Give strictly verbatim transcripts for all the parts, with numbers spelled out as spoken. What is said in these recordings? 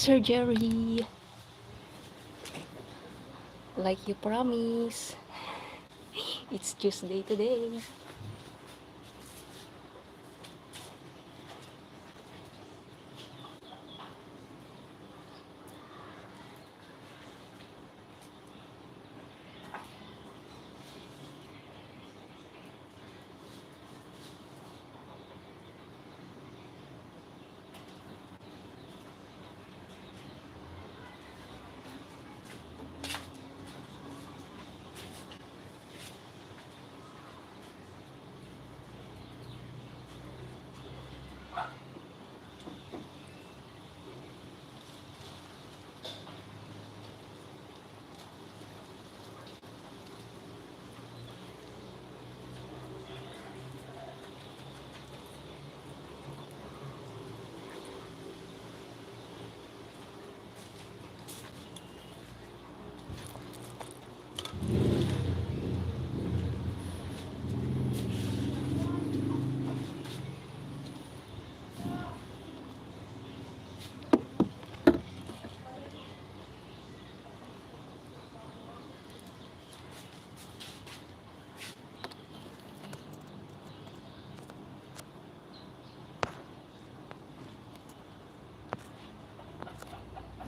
Sir Jerry, like you promise, it's Tuesday today.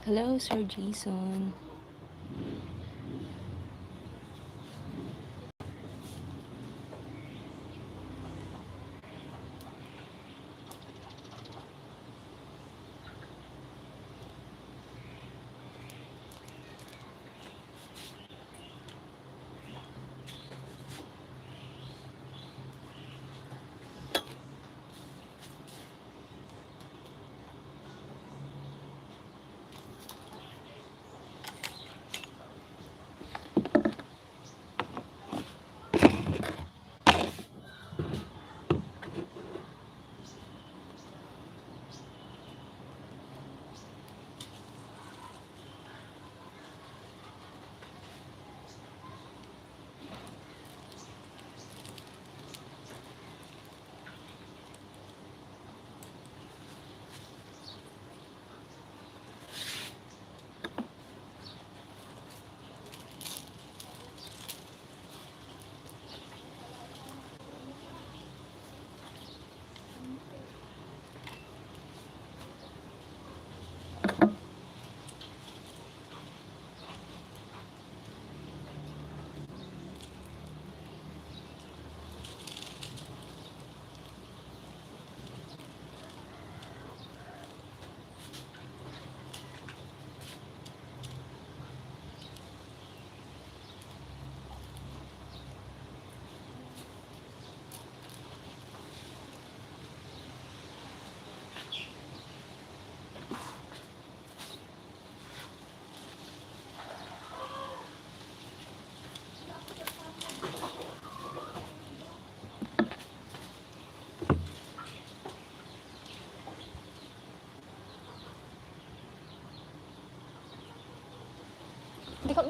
Hello, Sir Jason.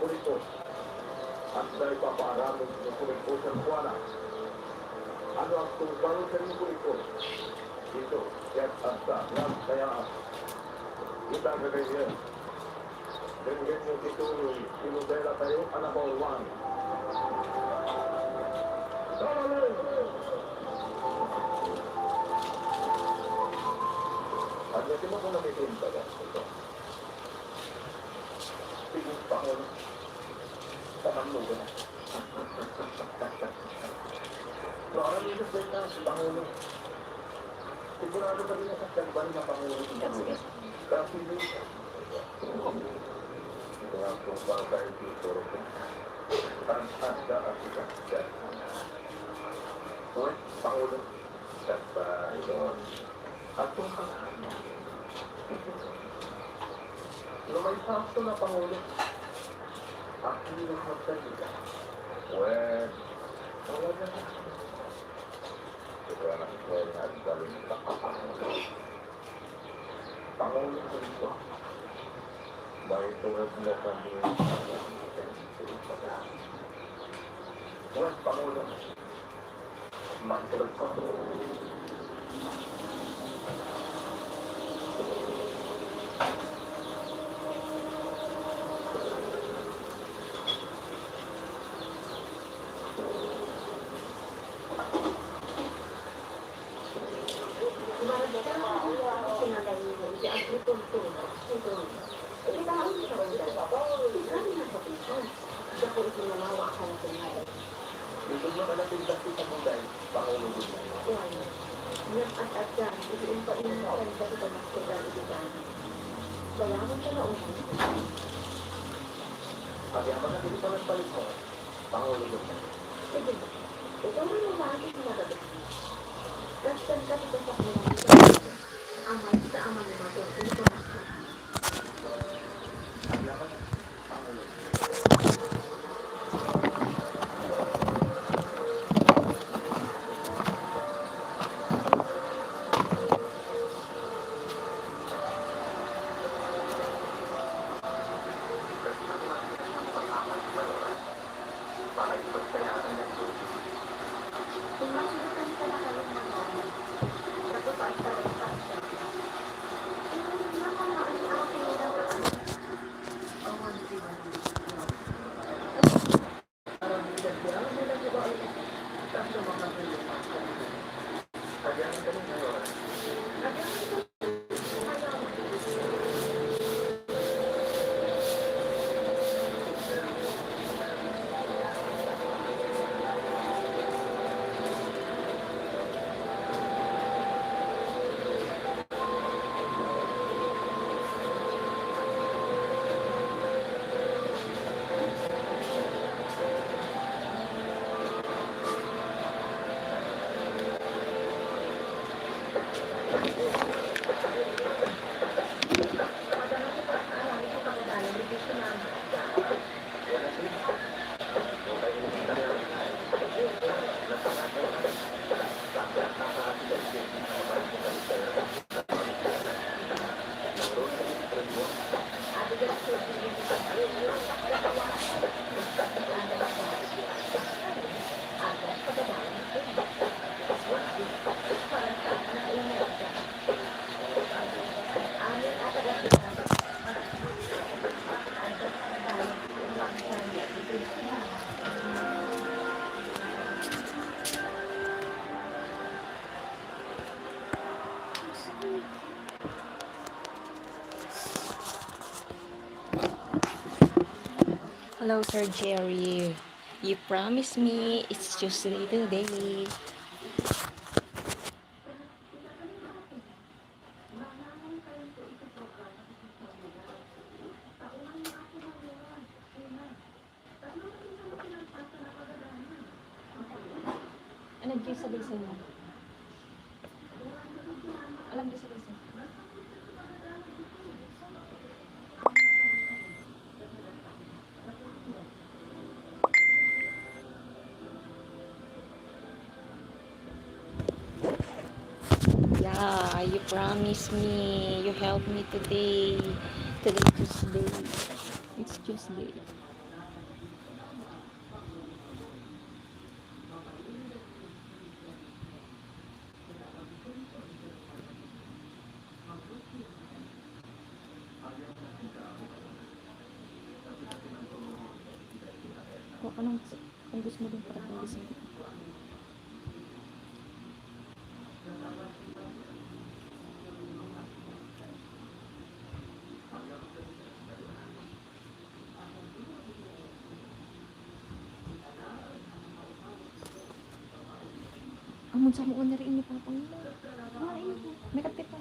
kulikot. Adda ipapaaramid no kulikot kenkuana. Ano agtungpal ken kulikot? Dito, ket adda nagkayaan. Ita, gagayyem, denggenyo ti tuloy ti nobelatayo a number one. Kamaleng! Ania ti makunam iti intagan? Ito. Sige, Pangulo. Pangulo. Sigurado ka rin sa kagban na Pangulo. Kasi, ito nga po, bagay dito. Ang handa at ikasya. Uy, Pangulo. Basta, ito. At kung ano, no may sakto na Pangulo, ang kilos magsalita. Well, talaga na. Ito ang well na galing sa Pangulo. Pangulo ko ito. May tulad mo kami. Well, Pangulo. Isut' met a napintas ti kabuday, Pangulo Guzman. Wen, ngem ad-adda iti impainuman dagiti panagsukar iti dayag. Kayatna la unay. Agyamanak iti panagpalit mo, Pangulo Guzman. Sige, ikaw man ang lagi sumasagot. Kastan ka ti kasaknangan ni Pangulo. Amay ta aman matur iti panagsukar. Agyamanak. Hello, Sir Jerry. You promised me it's Tuesday today. Ano, Jay, sabi sa'yo? Alam niyo, sabi sa'yo. Yeah, you promised me. You help me today. Today, Tuesday. It's Tuesday. Kung anong, kung gusto mo din para pang gising. Amun sa mo ni rin ni Papa mo. Ay, may kape pa.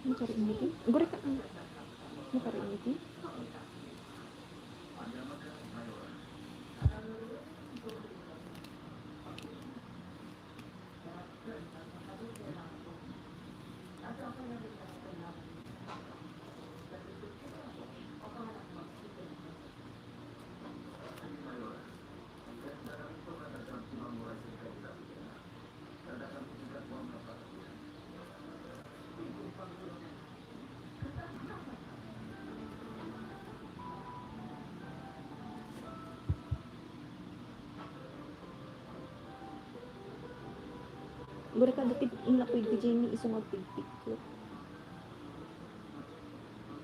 Makariinit eh. Guri ka. Makariinit eh. Guri ka dati inlapuy di Jenny isu nga agpigpigko.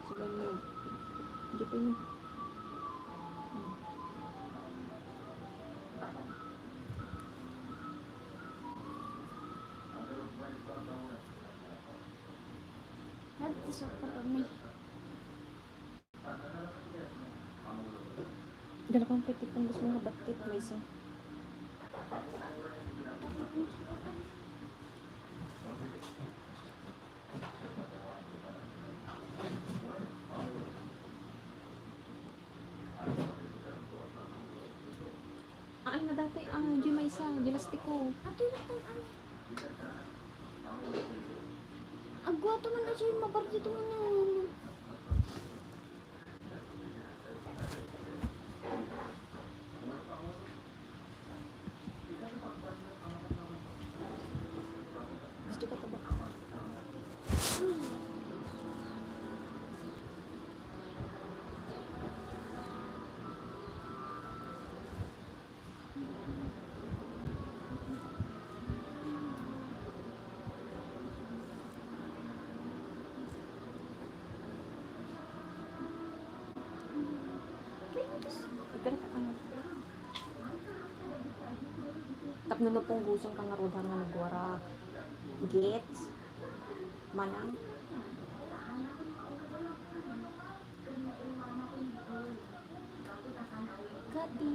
Sila nga, di pa yun. Nagtisok pa kami. Dala kang pwede kung gusto mo battit, may isa. Ay, na dati, ah, di may isa, di lastiko. Ato yung itong ano. Agwa to man na siya, mabar dito man yung ano. Gusto ka pa ba? Tapno no pungguson ka ngarud nga nagwara. Gets? Manang? Gati.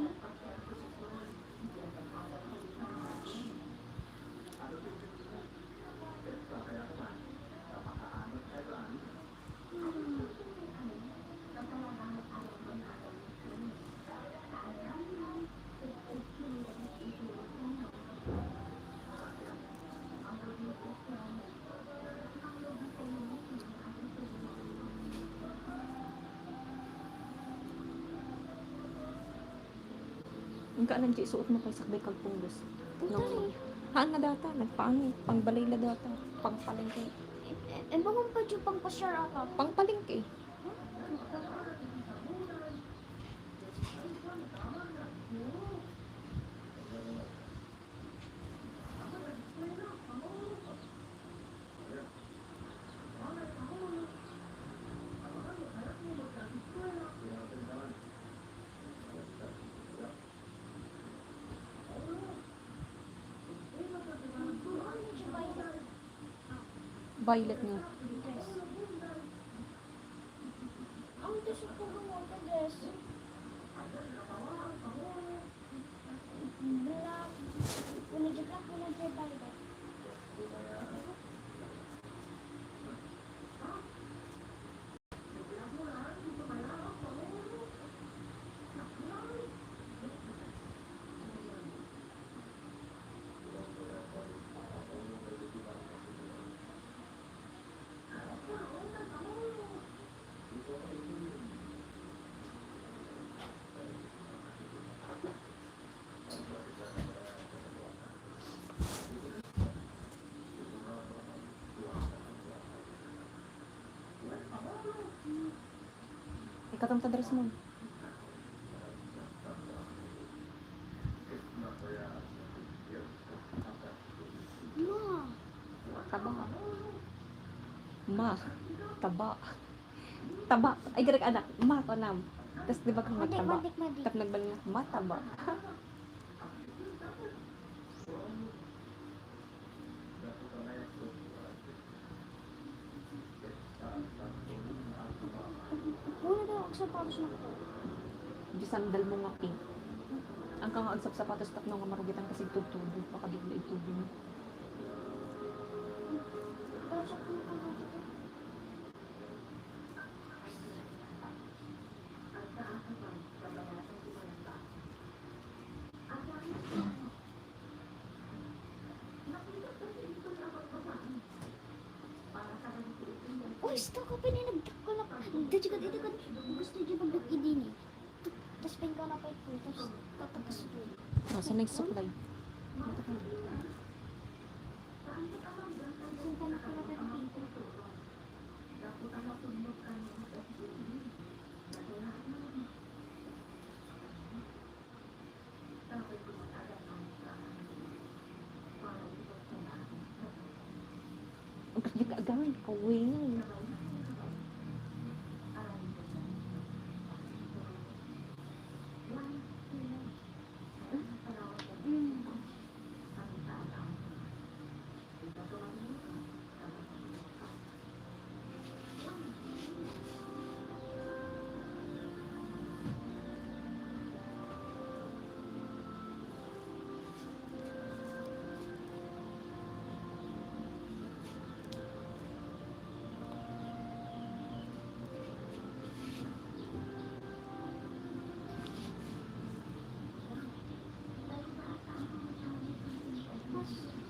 Ang kaanan ti isuot mo kay sakbay kagpunggus. Haan nga data, nagpangit. Pangbalay la data. Pangpalengke. Eh, eh, bakit pa dyan pangpasyar ata? Pangpalengke. Violet nga. Ang gusto ko ng water, guys. Black. Wala di black, wala di violet. Ikatam ta dress mo. Ma. Taba. Ma. Taba. Taba. Ay, garag anak. Ma, kunam. Tas di ba kung Madik, mataba? Madik, madik. Tap nagbal nga, mataba. Wala daw ang sapatos na ko. Di sandal mo nga pink. Ang ka nga agsapsapatos tapno nga marugitan kasi tutubo. Baka di ko na itubo mo. Pero sa kung ano ito? Uy, sto ka, pininagdak ko na. Dati ka, dati ka, gusto niya magdag-, idini. Tas pin ka na pa ito, tas tatagas ko. Oh, sa next supply. Saan ka na pala ka nakita? Ang kasdi ka agay, kawingay.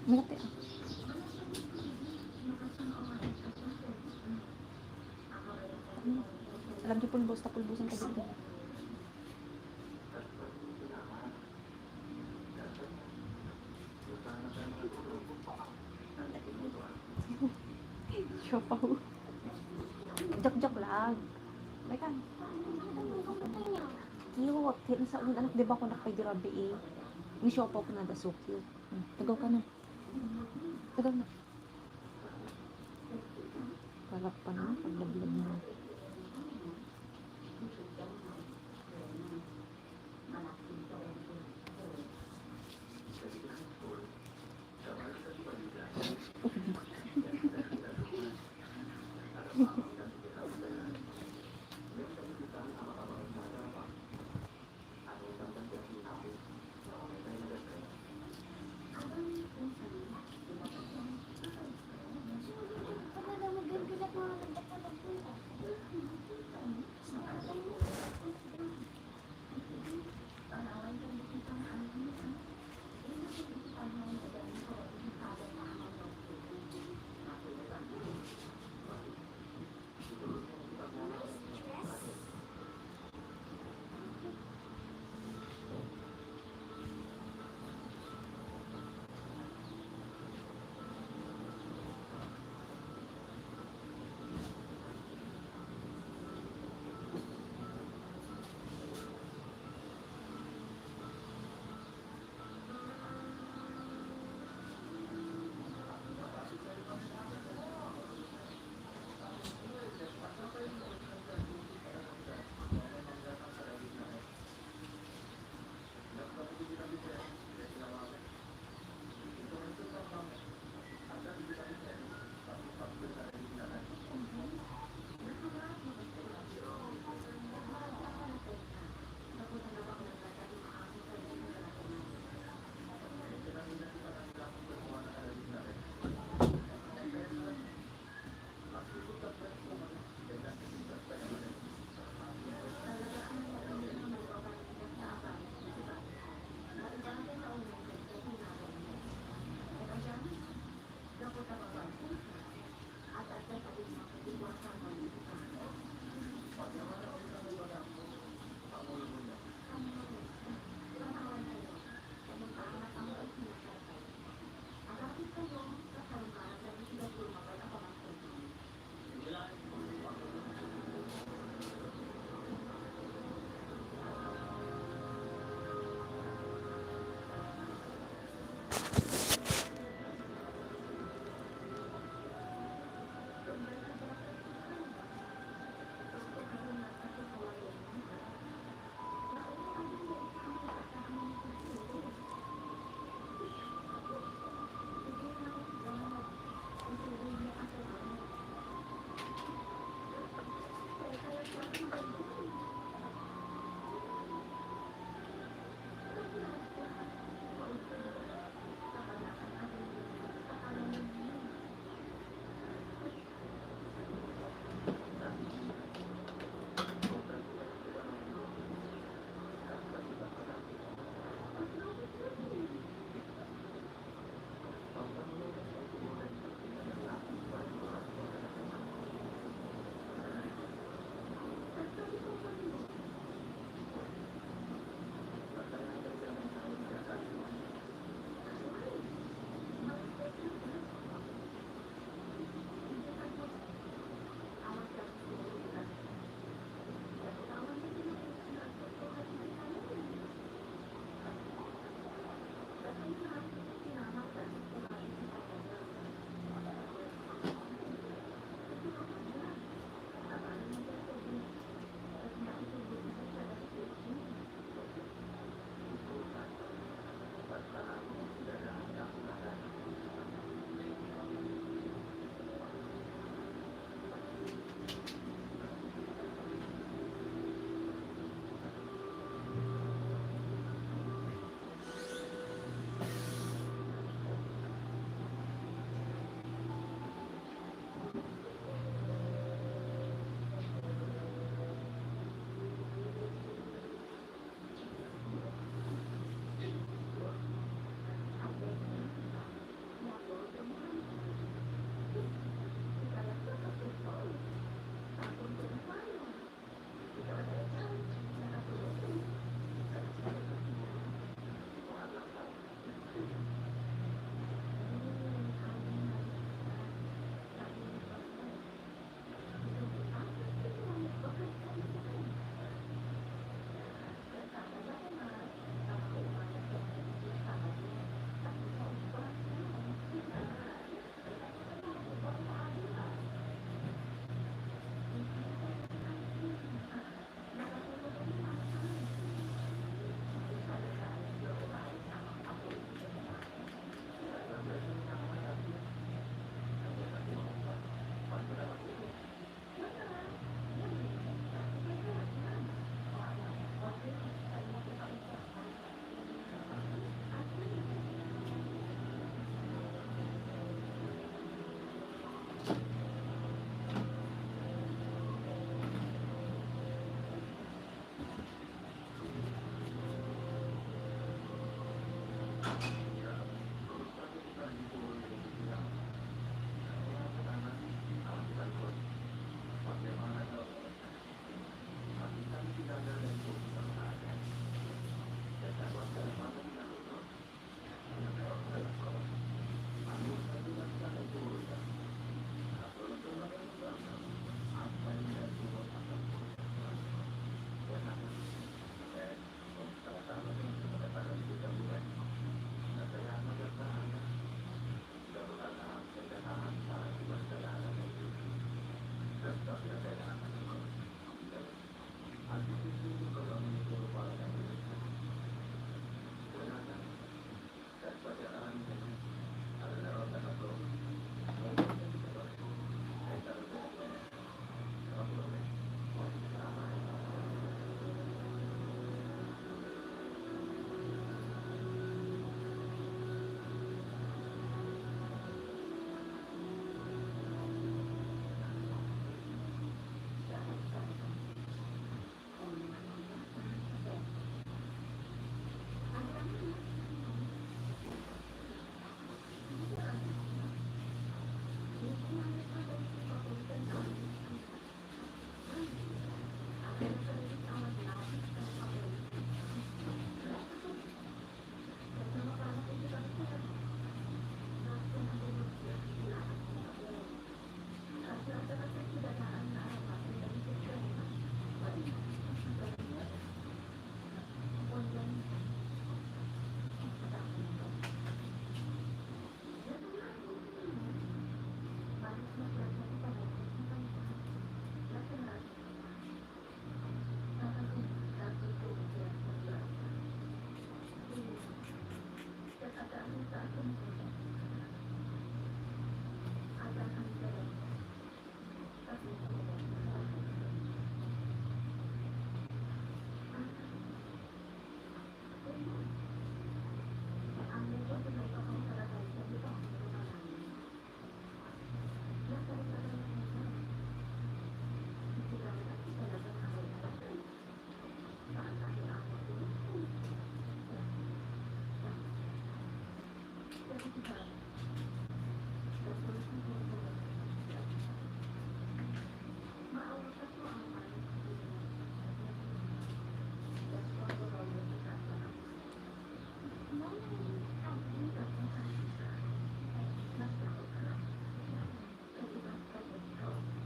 Malaki, ah. Alam niyo, pulbos, tapulbosan ka dito. Siopaw. Joke-joke lang. Teka. Cute. Kaya sa unang anak, di ba, ako nakapay di rabi eh. Ni siopaw ko na da, so cute. Hmm, tagaw ka na. Tagaw na. Kalap pa naman, paglaglag mo.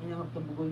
Ay, nangagtang bugoy.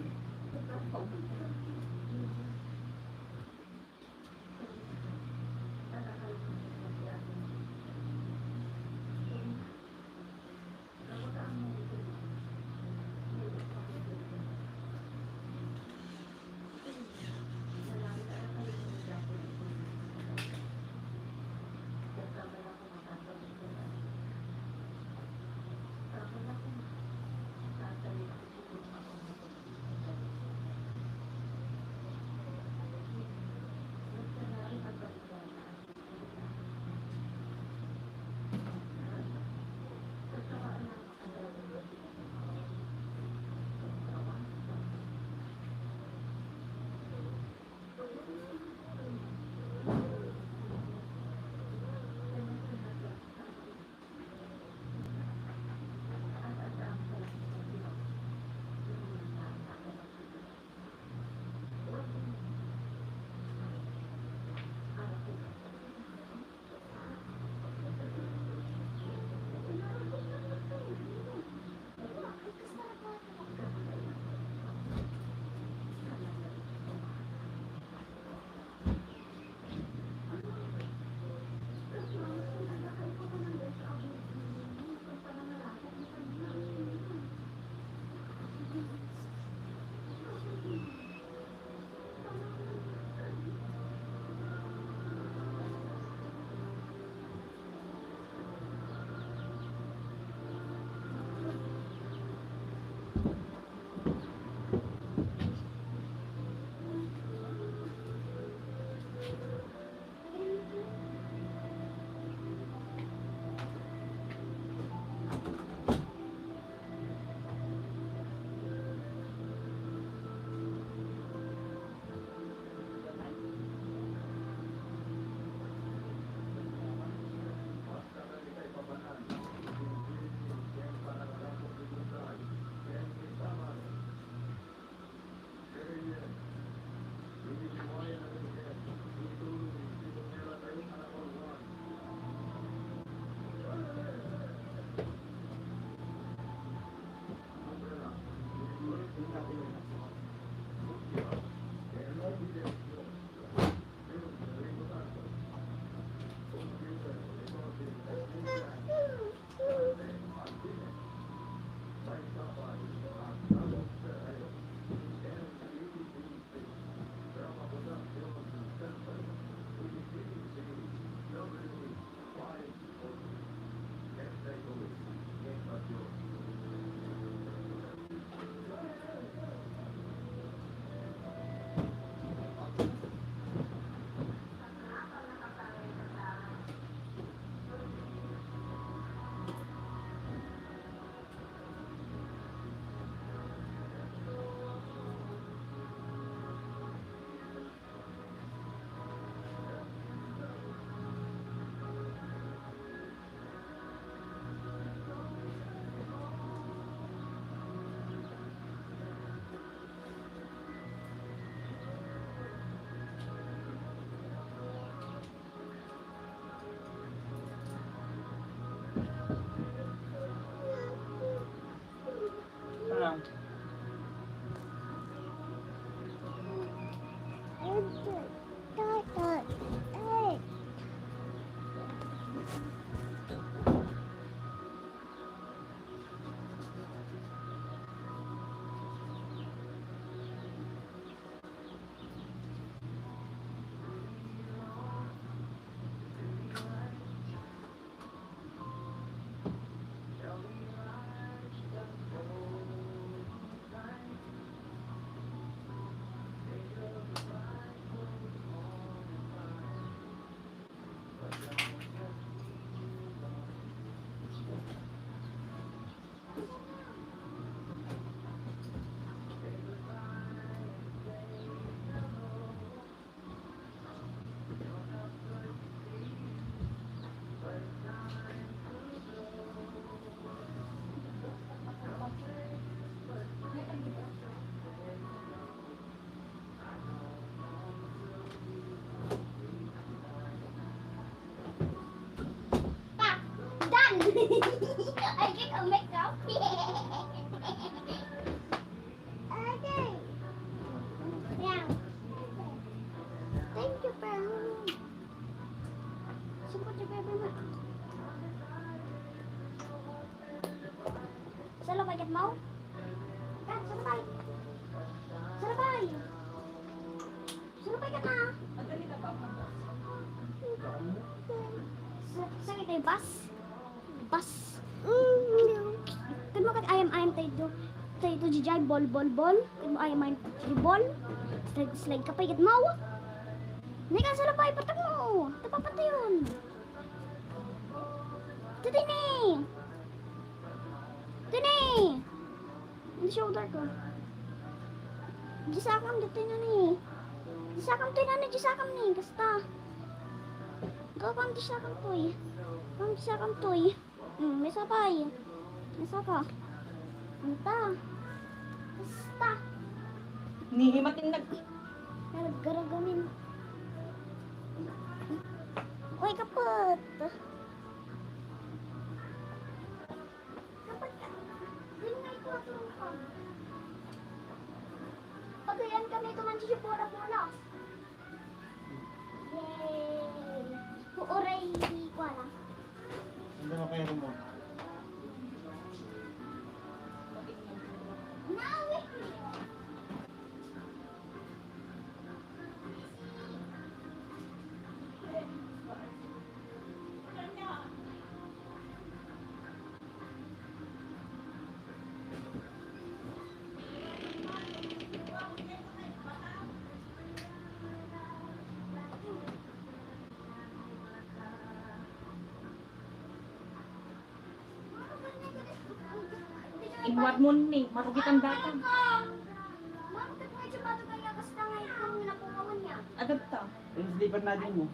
Ay, di ka make up. Ate. Yeah. Thank you, Pam. Saan ko di pwede na? Sa labay ket mo? Kat, sa labay. Sa labay. Sa labay ket na. Sa, sa ito'y bus. Bus. Ket mo ket ayam-ayam tayo. Tayo to, Jijay, bol, bol, bol. Ket mo ayam-ayam tayo, bol. Slide, slide ka pa, ket mo. Nika sa labay, patak mo. Tapapatayon. Titini! Tini! Hindi siya order ko. Di sa akin, dito na ni. Di sa akin, dito na ni, di sa akin ni. Basta. Ikaw, pang di sa akin to eh. Pang di sa akin to eh. Hmm, may sabay. May saba. Anta. Basta. Ni, matinag. Naggaragamin. Uy, kapot. Kapot ka. Dili nga ito atong pang. Pagayan kami ito man si Pora Pora. Yay! Huuray, kuwara. Ano na kayo mo? Naawit niya. Inward mo ni, marugitan data. Adapta. Yung slipper na din mo.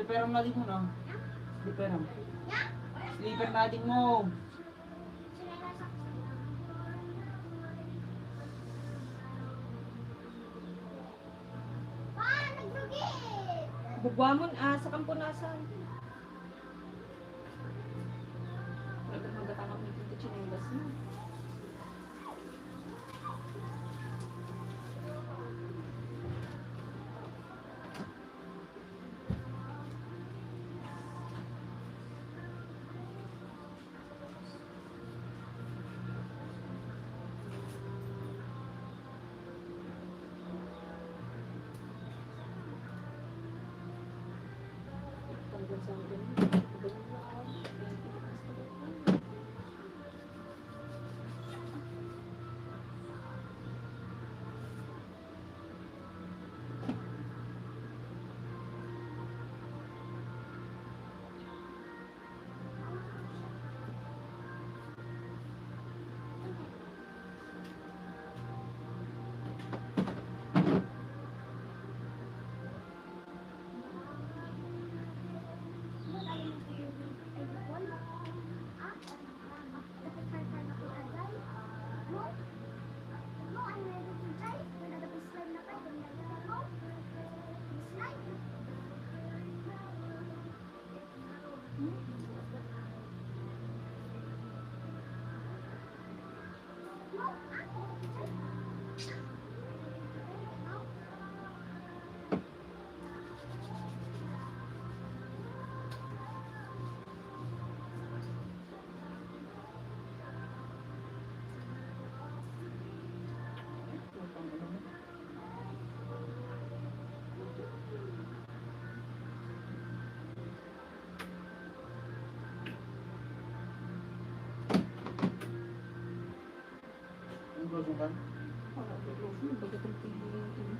Slipper ang nading mo, no? Slipper ang. Slipper nading mo. Bugwamon, ah, sa kampunasan. Talagang magatangam ni Tito Chinelas mo. Ang lotion ka? Wala, ang lotion. Baga itong pili yung ini.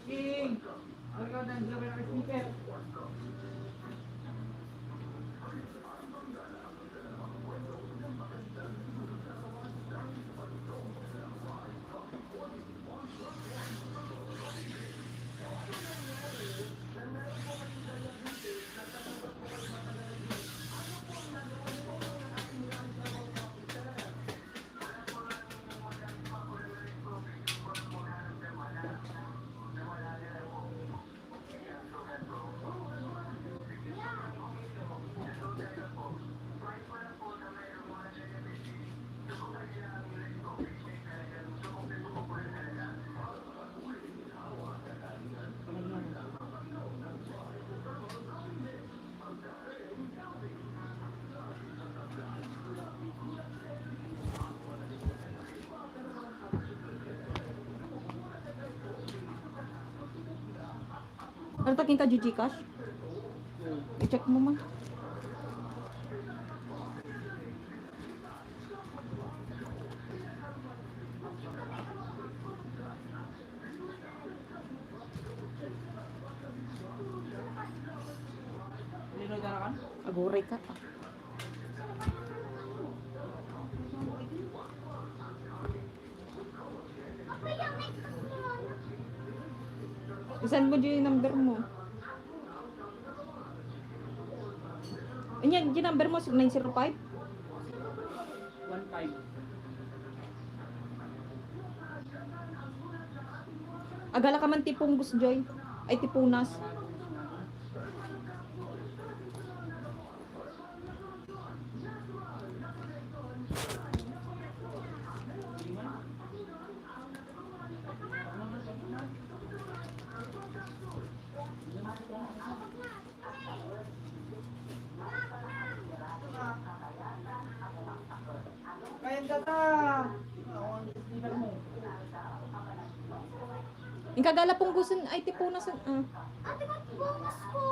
King, ano ka nang gawin ang speaker? Ano ta, king ka Gcash? I-check mo man. Aguray ka. Send mo dyan yung number mo. Anya, yung number mo, nine zero five? One five. Agala ka man ti Punggos, Joy. Ay, ti Punas. Inka gala Punggosen, ay, ti Punasen, ah. Ate, ba't bungas ko?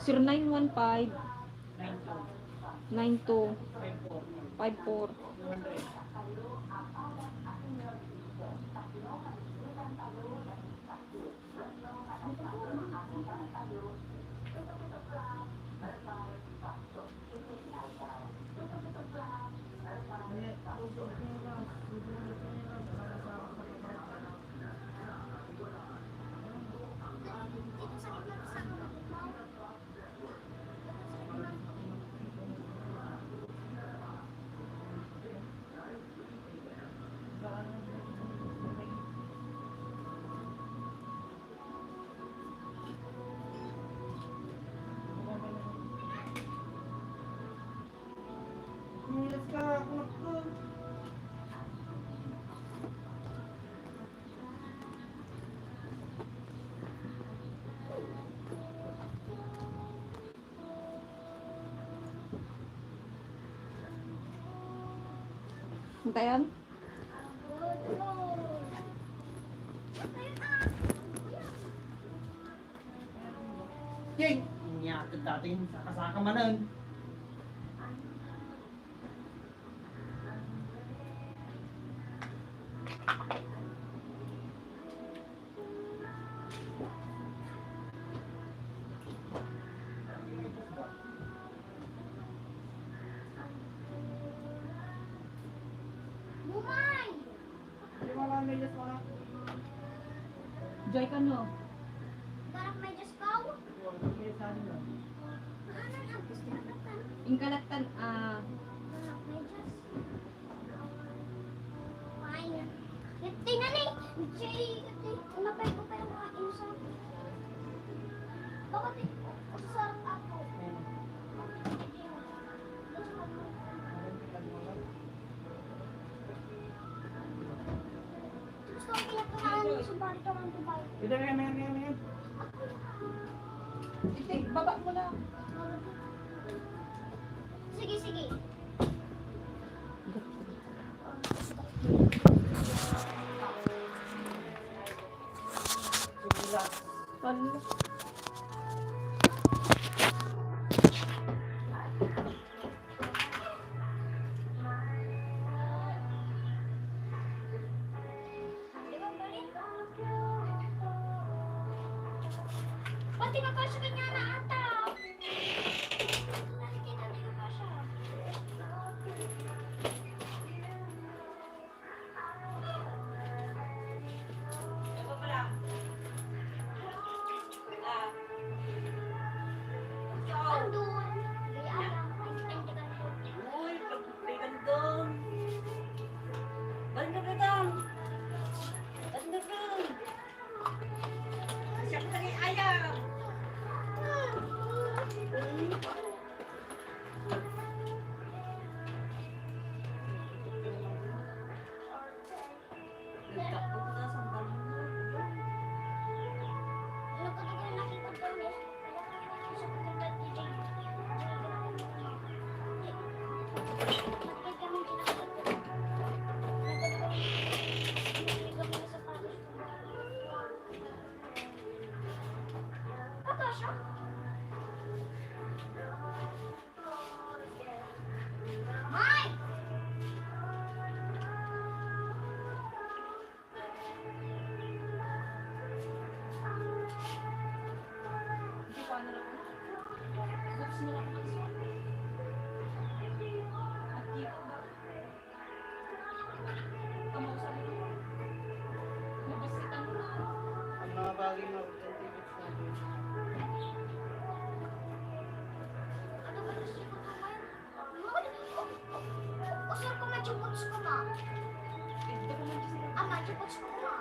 Zero nine one five, nine two, five four. Antayan? Yay! Inya, dating saka-saka manen. Bumay! Joy, kano? Garak medyas ko. Ano ang gusto mo? Ingkalatan, ah. Garak medyas. Fine. Iti na ni. Jay, iti. Unapay ko pa yung mga insa. Bakit, eh, usar ako? Gusto ko pinagkakaan mo, sumbali ka ng Dubai. Ito, yan, yan, yan, yan. Ito, baba mo na. Sige, sige. Hala. Pati na kasi kanya na ata. Nakikita niyo ba siya? Uy, pagpipilikan doon. Balik na, Betang. Balik na, Betang. Siya ko lagi ayaw. Ang mga bagay na authentic natin. Usar ko, Machu Picchu ko, ma. Ah, Machu Picchu ko, ma.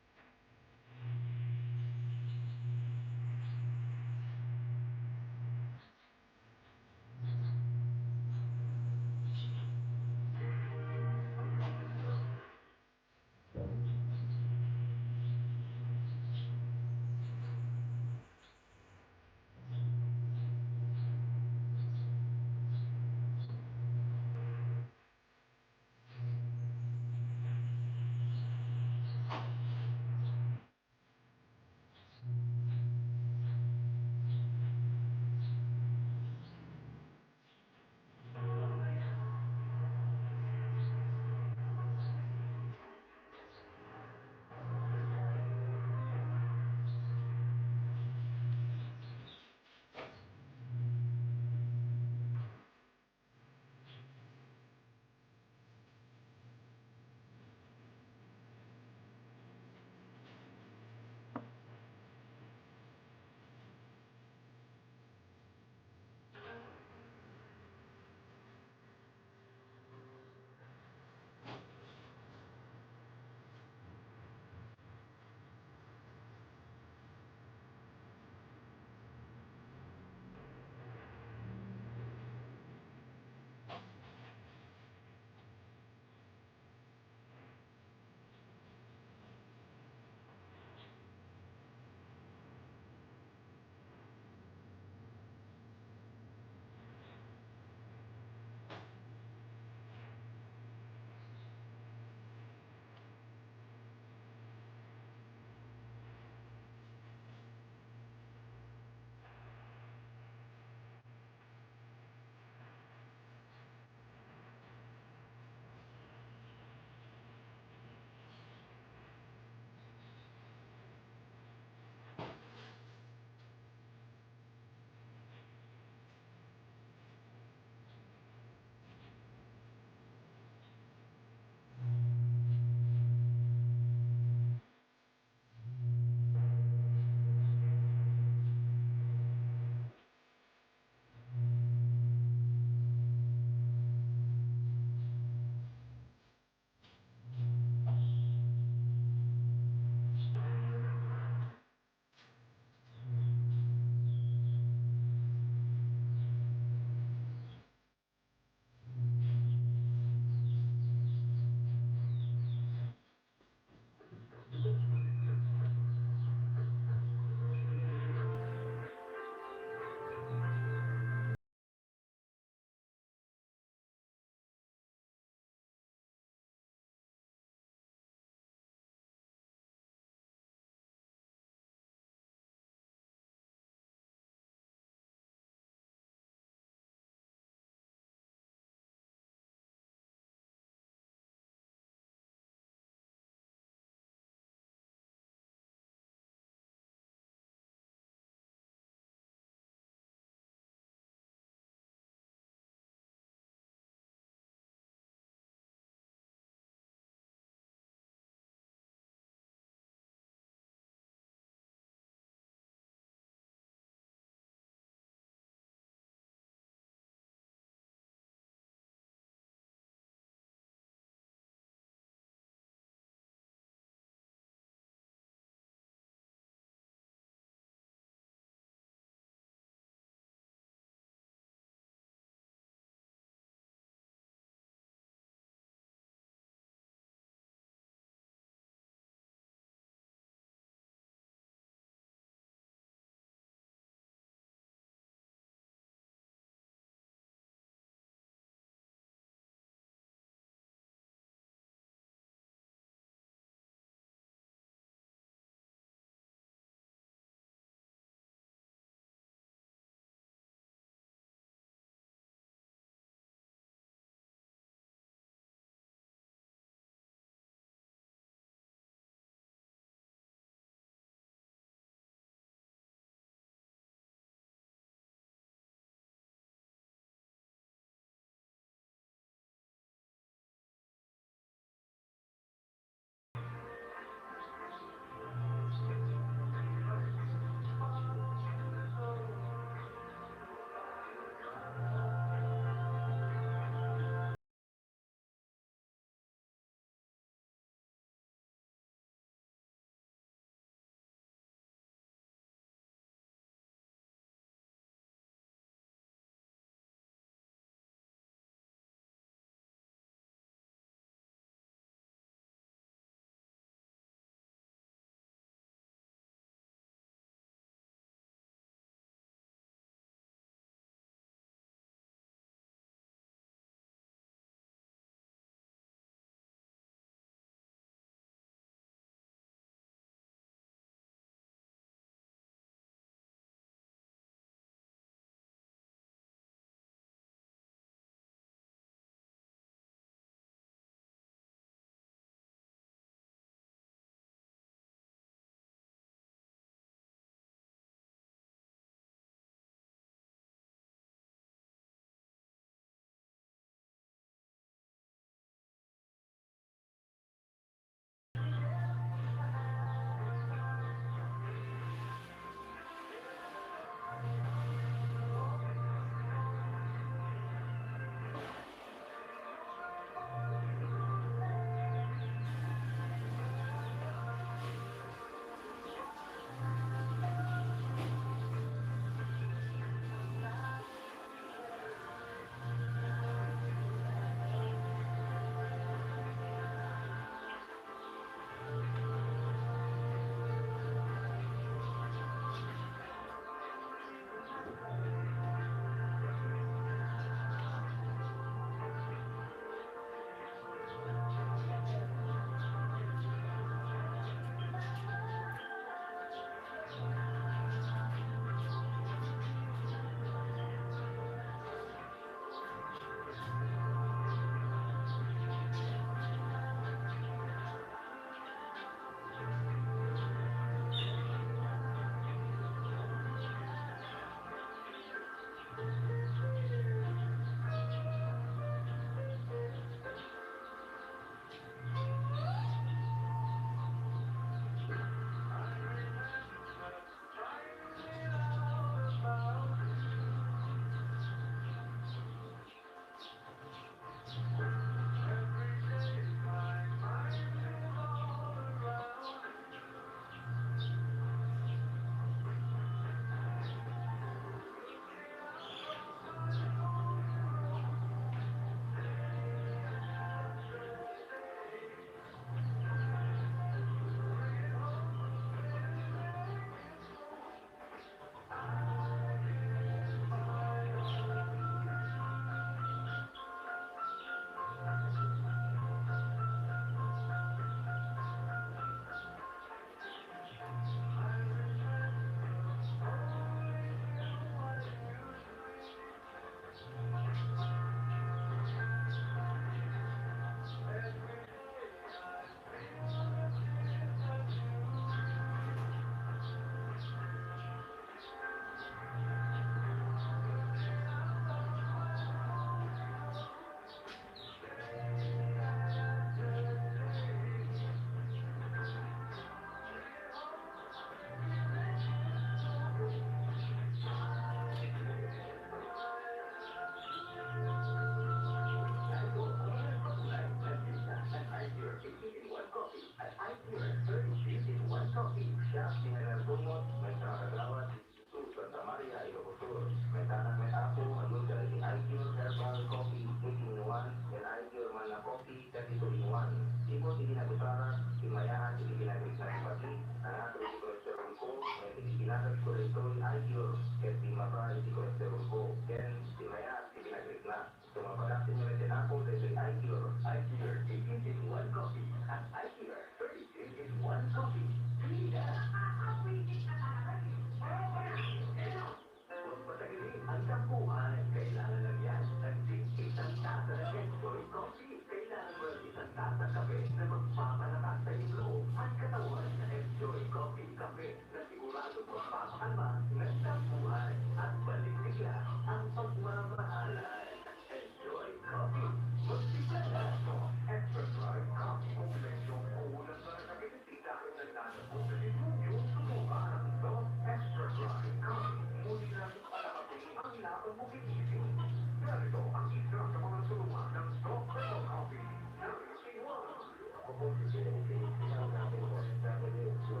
Isang dating O F W, no,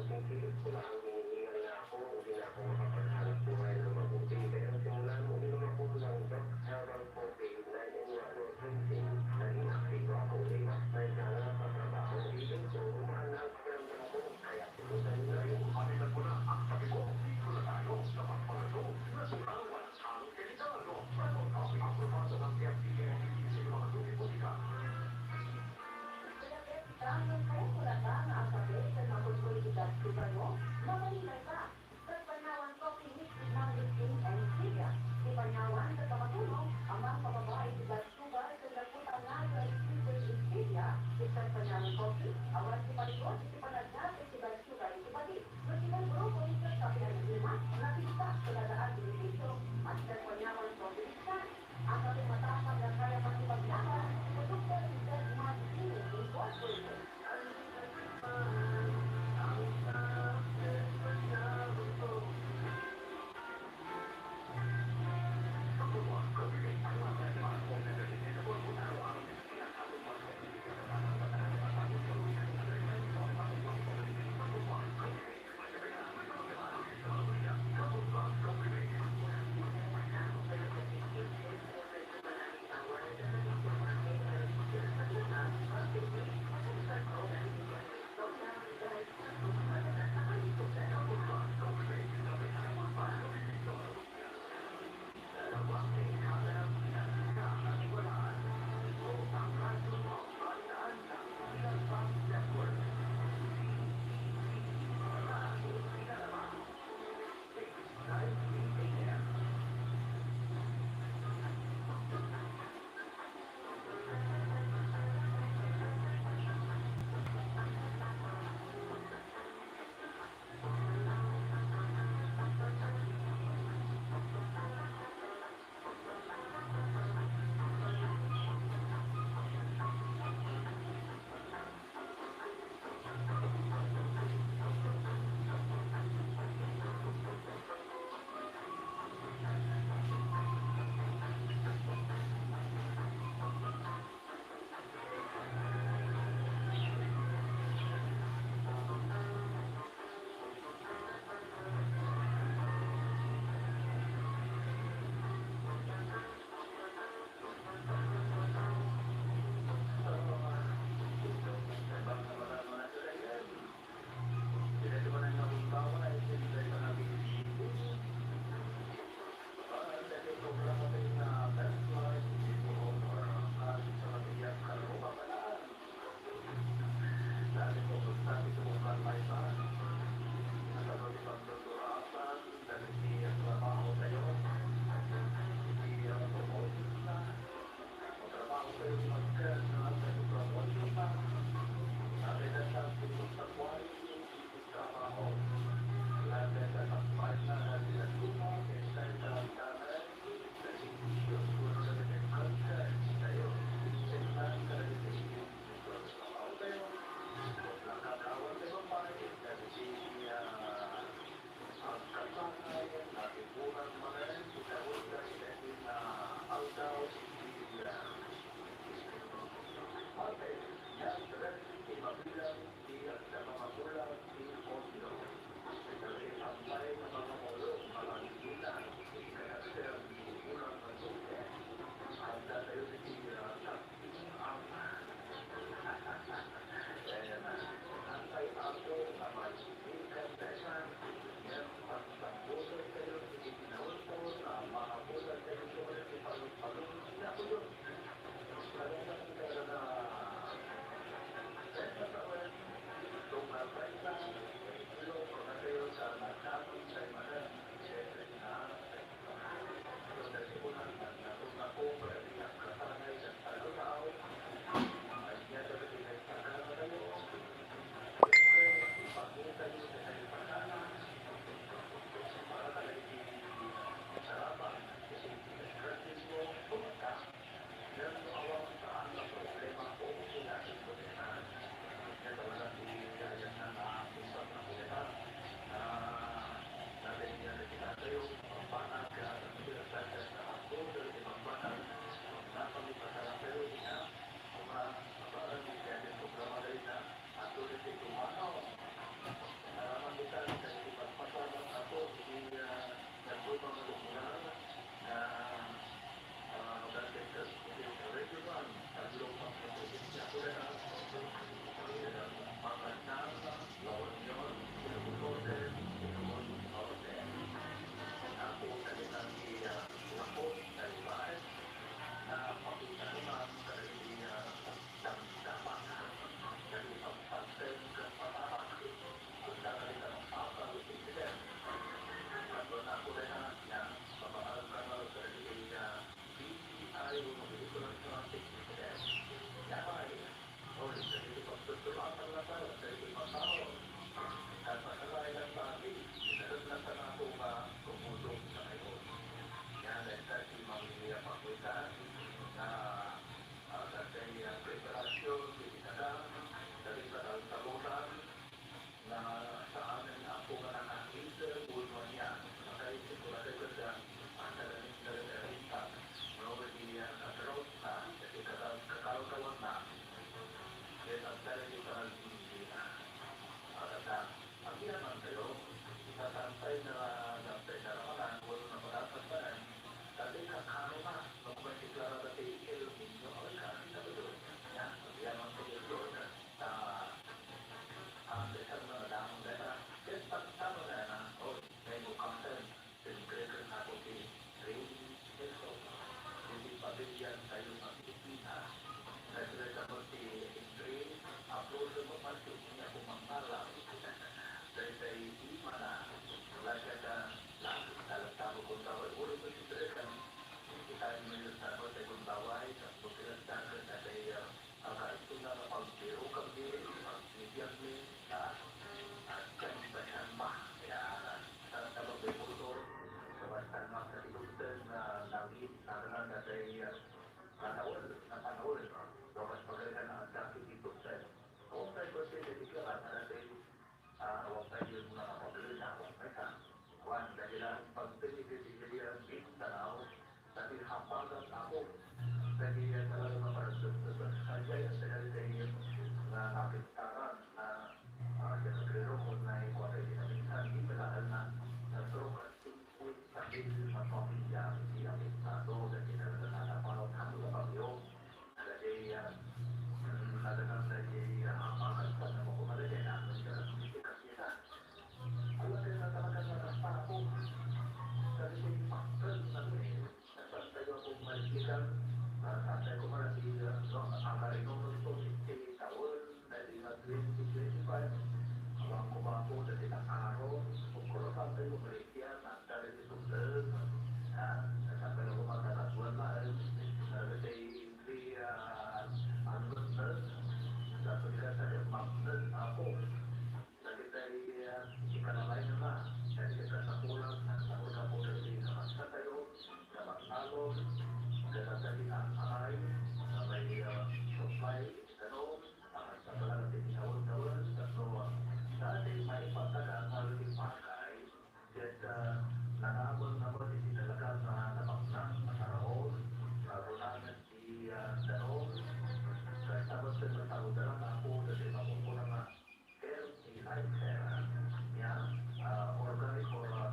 isang kilid ko lang, hinihingal na ako, hindi na ako makapaghanap buhay ng mabuti. Kaya simulan mo, uminom ako ng Doc Herbal Coffee, nine in one, no, drinking. Naging aktibo ako, liwas na yung gana sa trabaho. Feeling ko, umaan na ang pakiramdam ko. Kaya, simulan na rin. Palitan ko na ang sabi ko, dito na tayo sa pagpangatong na sulawan. Dangdang kaya kurata nga ang kape ken makulkul iti gas cooker mo? Mabalin ka! Ket Panyawan Coffee Mix with Mango Steam and Stevia. Ti Panyawan ket makatulong a mangpababa iti blood sugar ken gapu ta nagaispirto iti stevia, ket Panyawan Coffee, awan ti paligot iti panagna iti blood sugar iti bagi. No ti grupo ni Sir Kapitan Lima, napigsa ket adda ti benepisio, at Sir Panyawan Probinsya, ang kapin matapang na kaya pati paglaban, produkto ni Sir Martin Incorporated. Awan ko ba po dati takaro, kung kurusan tayo, Malaysia, nanda rin itong, ah, nasa pero ko matataguan laeng, nalagay Di, ah, ang ganda, sa pagkatagad magdan, apo. Dagitay, ah, ikanalay na, dagitay kasapulan, ang nauna po na di naman sa tayo, naman nalon, dagitay ang aray, na may, ah, supply, ano, ah, sa talaga di tinawag-tawag, tatlo, ah, dati may pagkakasal di pakay, Ket, ah, nanamon-namon iti talaga nga nabaknang a saraon, nga agunanen ti, ah, danum. Kasta met ket nasarudan, Apo, dagiti makunkuna nga fertilizer, ya, ah, organic or, ah,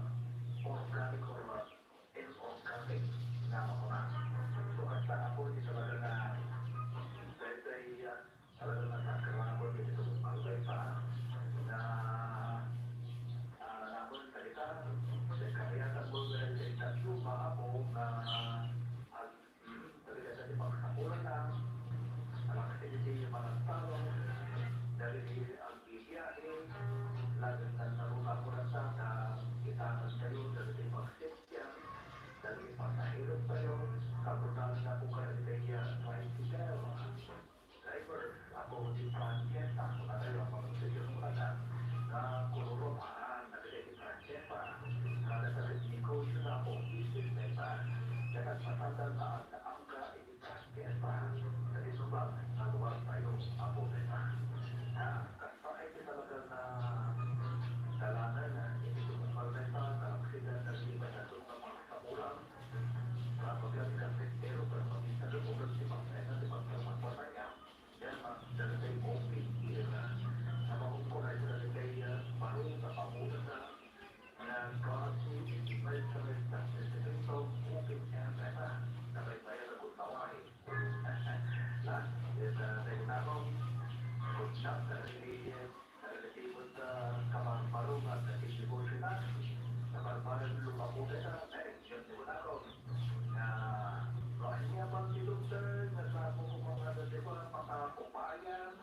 organic or, ah, inorganic nga makuna. So, kasta, Apo, iti talaga nga daytoy, ah, Talaga nga nasakrabot iti tungpal dayta nga, ah, nanamon dagita, ket kayatmo nga dagiti tatlo nga apo nga ag-, mm, dagiti pagsapulanna, alaksid iti panagtalo, dagiti agbibiahe, laeng nga naruna ko dagita, ta kitaentayo dagiti pagsipsiat, dagiti pasaherotayo, kapunan nga po kadagiti tricycle. Driver, Apo, ti Francesa, kunatayo a pagsuyo kunana, nga kururumaan dagiti Francesa, nga nagnegosyona, Apo, business dayta. Ket nagpasandan nga agnaamga iti Francesa, dagiti subang nga lugartayo, Apo, dayta. Ah, kasta iti talaga nga dalanen iti tungpal dayta, naaksidan dagiti pagsapulan, Kapag lang ka, pero pag makita ka, kung ti pagkain na, ti pagkain na, yan, ma-, dala tayo open air na. Sa maong ko na, dala tayo, ah, baro, sa pamunas na, na klase, invite sa restaurant, sa evento, open air na, na may bayad ako tawai. Na, yes, ah, tayo na ako. Good luck, ah, Dagiti, ah, kabarbarong a dagiti negosyo na, kabarbarong lumapuda na, ay, yun, di ko na ako. Nga, kung ano niya pang ti doktor, nga sa ako kung mga dati ko, ang pakakupayan,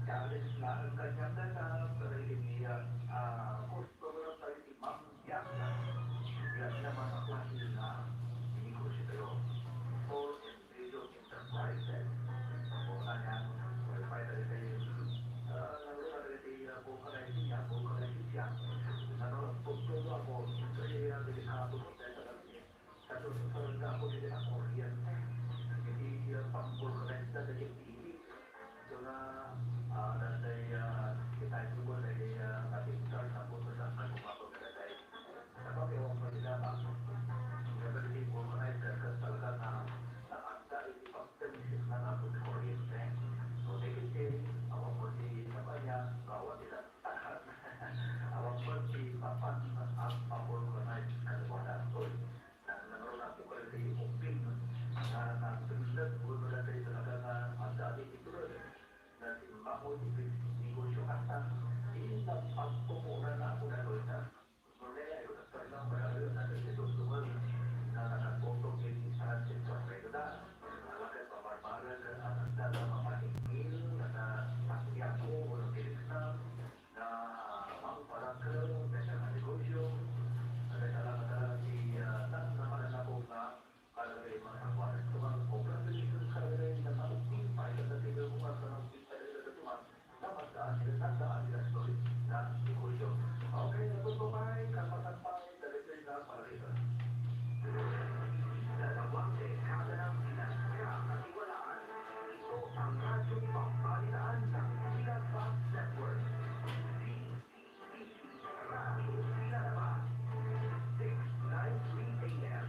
galit na ang kanyang data, pero hindi niya, ah, gusto ko lang tayo imam, yan, yan naman ang klase na negosyo tayo. For Enterprises. Ako na niya, qualify dagiti, ah, nagrupa dagiti, ah, vulcanizing, ah, vulcanizing siya. Ano, pagtulo ako, kaya dagiti hapon ko, dahil sa gabi, sa susunod na ako, dagiti na kuryente. Dagiti, ah, pang-vulcanize na dagiti pili. So na, ah, dagiti, ah, kita yung po, dagiti, ah, kapital na po sa kagumapag na dagiti. Sabagay, awan pay lamang. Nga dagiti vulcanizer ket talaga nga naadda iti pagtension na nato ti kuryente. No, dagiti, awan pay ti kampanya, nga awan ti tattakan. Awan pay ti papan a vulcanize kadakuada. Uy, nang-, nangruna po kayo ti umping nga natended, uy, wala tayo talaga nga adda ti tuloy. Nasimbako ti negosyo kasta, ti nagpagpupura na ako na, Lord, na Ngunit, ay, parang malayo na sa Dios, duman, na nakatutok yung transit sa Freda. Alakat pamarmaran, ang tanda na mapahingil, na napakyako, o nakilikna, na pangparakel, na siya na negosyo, na talaga talaga si, ah, nang naman ako nga, para kay mga kakuan, sa mga obra ni Jesus, sa mga nagpapagpipay, sa mga tinulungan, sa mga pipay, sa mga Dapat daan, dapat daan, dapat daan, negosyo. Okay, nagpapabay, kapatagpay, dagiti na pariba. Sa tawag ti kada ng pinagkaya katiwalaan, ito ang Radyo Pampalitaan ng Dilagbag Network. D T P, Radyo Dilagbag, six ninety A M.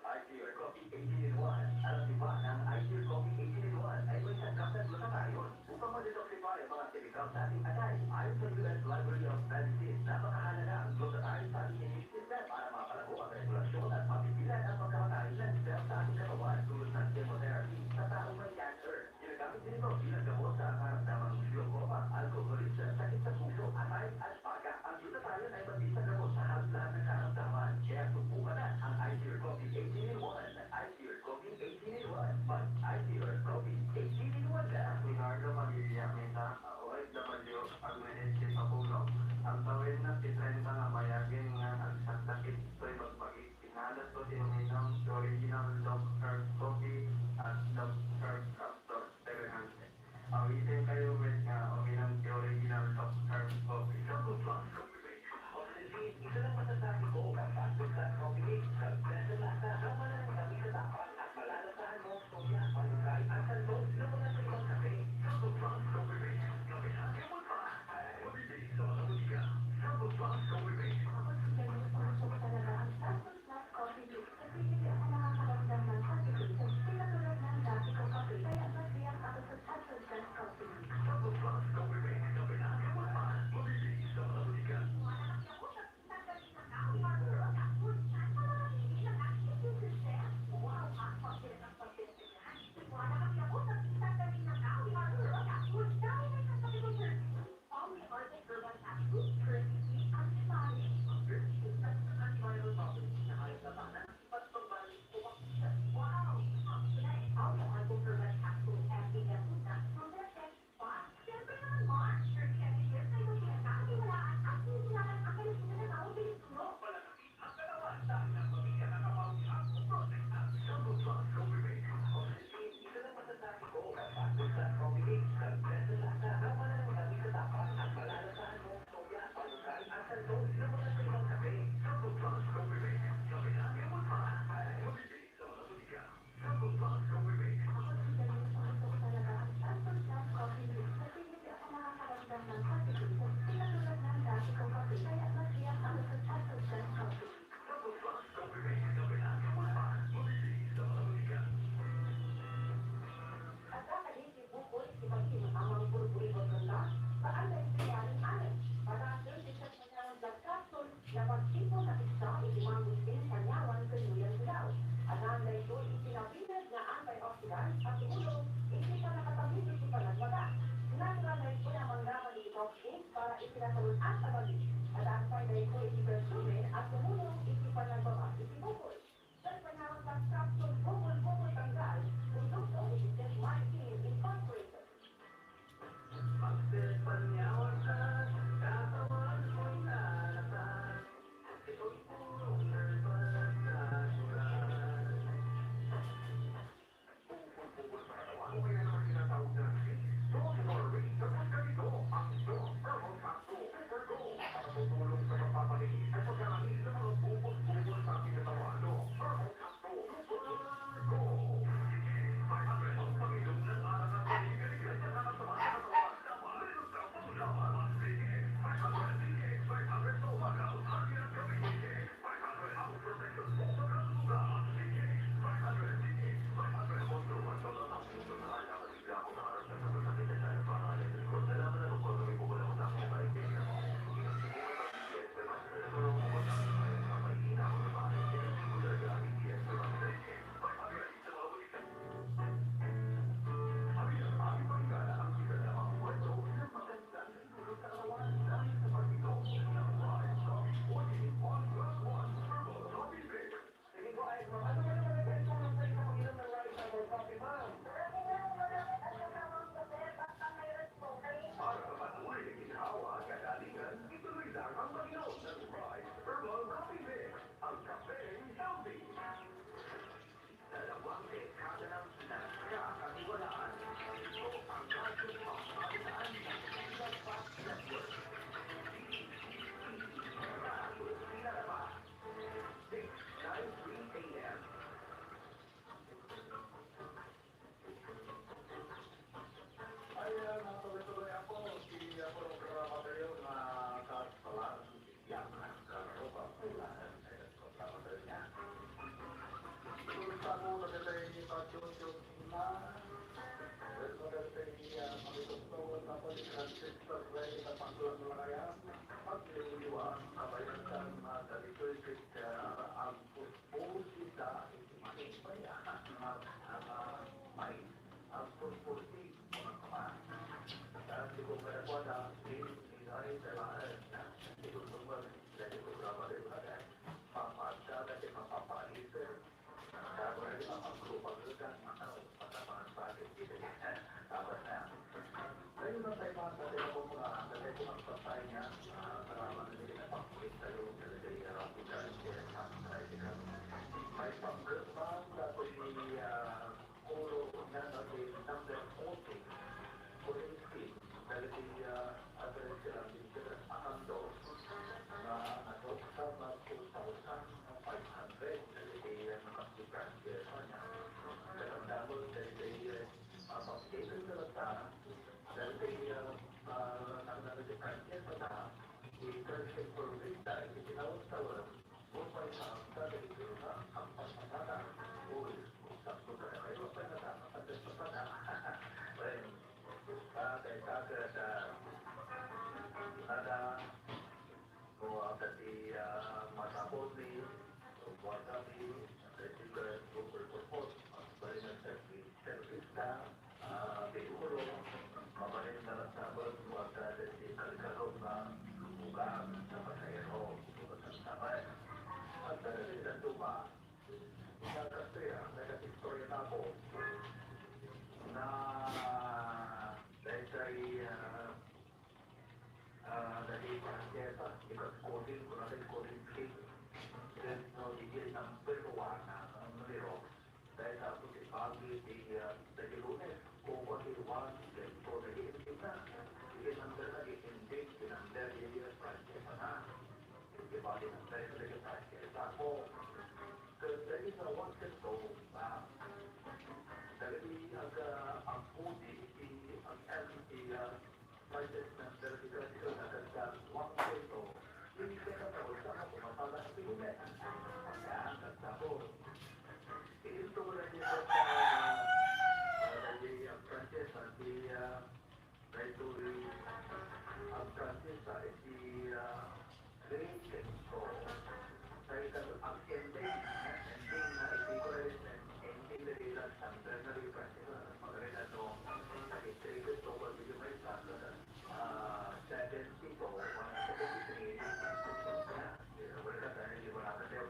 I T R Coffee eighteen in one. Alam niyo ba na ang I T R Coffee eighteen in one ay may sangkap na glutathione upang ma-detoxify ang mga kemikal sa ating atay. Ayon sa U S Library of Medicine, napakahalaga ang glutathione sa ating immune system para mapalago ang regulasyon at mapigilan ang pagkamatay ng cell sa ating katawan tulad ng chemotherapy sa taong may cancer. Ginagamit din ito bilang gamot sa karamdamang glaucoma, alcoholism, sakit sa puso, atay, at baga. Ang glutathione ay mabisang gamot sa halos lahat ng karamdaman. Kaya subukan na ang I T R Coffee eighteen in one. I T R Coffee eighteen in one. Mag I T R Coffee eighteen in one ka. Leonardo Padilla Mesa, O F W, Kayo met nga uminom ti original soft serve coffee. Choco Plus Coffee Mix. Of the seed, isa lang masasabi ko, ang Choco Plus Coffee Mix. Sa lasa, tama na ang tamis sa tapang at malalasahan mo, soya, malunggay, at santos na mga sa ibang kape. Choco Plus Coffee Mix. Kape na, kamot pa. Mabibili sa mga butika. Choco Plus Coffee Mix. Kapag sundalo, umusok talaga ang Choco Plus Coffee Mix. Kasi hindi ako nakakaramdam ng pagkaisip. Di katulad ng dati kong kape, kaya masaya ako sa Choco Plus Coffee Mix. Choco Plus Coffee Mix. Kape na, kamot pa. Mabibili sa mga butika. Adda kadi ti bukod ti bagim a mangburburigon kenka? Saan daytoy nga arim-arim? Para thirty-six Panyawan Blood Capsule, napagtipon a pigsa iti mangustin, panyawan ken nuyan ti daw. Addaan daytoy iti napineg nga antioxidant a tumulong iti pannakatamido ti panagbaga. Natural daytoy a manggaban iti toxin para iti nasawen-an a bagim. Addaan pay daytoy iti curcumin a tumulong iti panagbaga iti bukod. Ket panyawan ti capsule, bukol-bukol tanggal, produkto iti Jet Martin Incorporated. Pagset panyawan ta, katawan mo'y nalatan. Ito'y purong herbal at natural. Bukol-bukol sa katawan o kaya naman tinatawag na cyst. Don't worry, tapos ganito ang Dove Herbal Capsule Super Gold. Makatutulong sa pagpapalinis at pagkakalis ng mga bukol-bukol sa ating katawan. Dove Herbal Capsule Super Gold. Five hundred ang pag-inom ng aral at pag-ibig sa nakasama sa katawan. Dapat meron kang panglaban. Five hundred, five hundred sa umaga at hirap gawin. Sige po, ay, ma'am. Ano ba naman ang kailangan sa isang pag-inom ng rice herbal coffee, ma'am? Wala po, ma'am. Wala po, sir. Basta may rice po, sir. Para sa patuloy na ginhawa at kagalingan, ituloy lang ang pag-inom ng rice herbal coffee mix. Ang kapeng healthy. Dalawang dekada ng pinagkakatiwalaan. Ito ang Radyo Pambansa Network. Radyo Pinalabas. Six ninety-three A M. Ay, ah, natuloy-tuloy ako. Si, ah, programa tayo na kasalan. Yang, ah, karopa, pula, eh, programa tayo niya. Tulsa mo, kasi tayo ni Pachucho, na, well, maganda yung, ah, mga doktor, tapos yung transistor, well, itapaklang lang kaya. Pagliliwa, kabayan ka, mga daligoy, ah, ang Pusita iti makigbaya nga, ah, may agpurpurti, mga kama. Sa ti kong kadakuada, in, in, ay, kailangan na, iti kong tunggal, dati ko drama rin, mga, papaagda, dati papapaalisan. Tapos, dati papagrupagutan, mga, pagkapangan sa akin, dito, tapos na. Kayo na tayo, mga tatay, ako, mga tatay ko, magpatay niya, ah, salamat na din, napagpulit tayo, talaga, ah, may pagkakita, dati, ah, Kuro, na, na, number fourteen, Kuro, Dagiti, ah, address ti landing credit a kantos nga adda sa two thousand five hundred dagiti, ah, nakapagpransiya niya. Ket adda met dagiti, ah, updated na latta, dagiti, ah, ah, nagdala ti franchise ta, ti threshold permit da iti tinawag-tawag, upay sa amta dagiti nga agpaspasadak. Uy, kung sakto kadakayo, apay nga saan nga agpaspasadak? Wen, Ah, dayta ket, ah, ada, no, ah, dati, ah, masapul ni, no, kuarta ni, dati ket, Google Photos, bali nag-service, service na, ah, vehikulo, mabalin na lang sabon, kuarta dati kalikagom na, lubugan, sa pasahero, lubugan sa sabay. At talaga sila tuma, Nagkasaya, nagkasistorya na ako na daytay, ah, ah, daytay parang kesa, ikat coding, kung nasa coding king, then, no, di, di, number one, ah, ang numero. Dayta ako ti pagi, di, ah, daytay Lunes, kung pati one, then, so, nag-i-ending na. Di, number na, di-ending, di, number, di, di, parang kesa na. Di, bali, number, di, parang kesa ako. Ket dagiti awan ket tao, a, dagiti aga-, agpudi iti, ag-, iti, a, budget number ti President a kasta, one ket tao, iti katapusan a pumasada iti gobierno. Yan, nagtapos. Iti ito ko lang dito sa, a, dagiti, a, Frances, a, ti, a, Daytoy agkantis iti, ah, grade ten. Dayta ag-ending, ending na iti grade ten, ending na iti last standard na iti practice na magarigan no, iti grade ten, pwede may standard, ah, seventy to, one seventy-three. Wala ka dahil wala ka dahil.